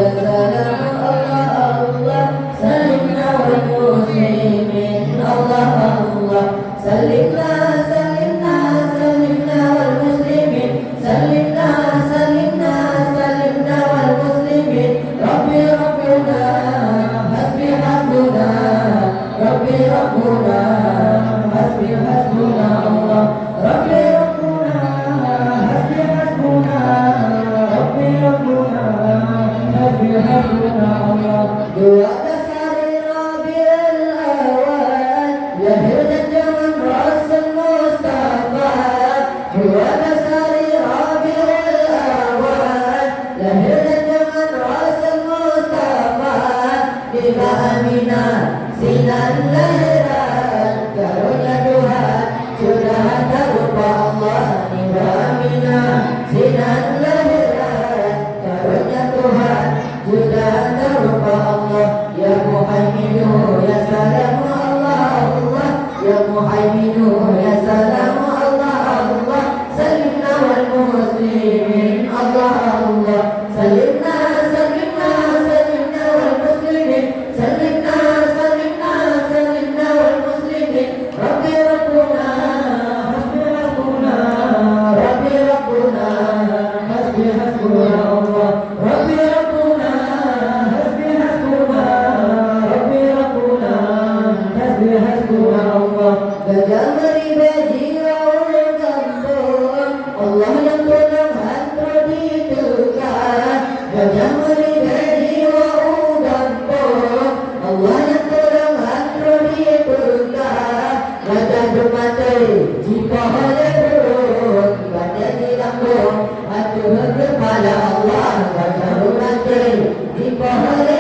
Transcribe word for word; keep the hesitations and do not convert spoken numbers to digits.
Salam Allah, Allah, salimna wal muslimin. Allah, Allah, salimna, salimna, salimna wal muslimin. Salimna, salimna, salimna wal muslimin. Rabbi Rabbuna, hasbi hasbuna. Rabbi Rabbuna, hasbi hasbuna Allah. Rabbi Rabbuna, hasbi hasbuna. Rabbi Rabbuna, hasbi hasbuna Allah. Dua belas hari Rabiul Awal, lahir junjungan Rasul Mustafa. Dua belas hari Rabiul Awal, lahir junjungan Rasul Mustafa. Nibak Aminah sinan lahiran, karunia Tuhan sudah tarupa Allah. Nibak Aminah sinan lahiran, karunia Tuhan sudah tarupa Allah. Ya Muhaiminu, ya Salamu Allah, Allah. Ya Muhaiminu, ya Salamu Allah, Allah. Salimna wal muslimin, Allah, Allah. Salimna, salimna, salimna wal muslimin. Salimna, salimna, salimna wal muslimin. Rabbi Rabbuna, hasbi hasbuna. Rabbi Rabbuna, hasbi hasbuna Allah. Rabbi Rabbuna, hasbi hasbuna. Rabbi Rabbuna, hasbi hasbuna Allah. Gajah meuribèe jiwoe u gampông, Allah nyang tulông han troh jiteuka. Gajah meuribèe jiwoe u gampông, Allah nyang tulông han troh jiteuka. Gajah beumaté jipoh lé ureueng, batèe jilambông ateueh keupala Allah. Gajah beumaté jipoh lé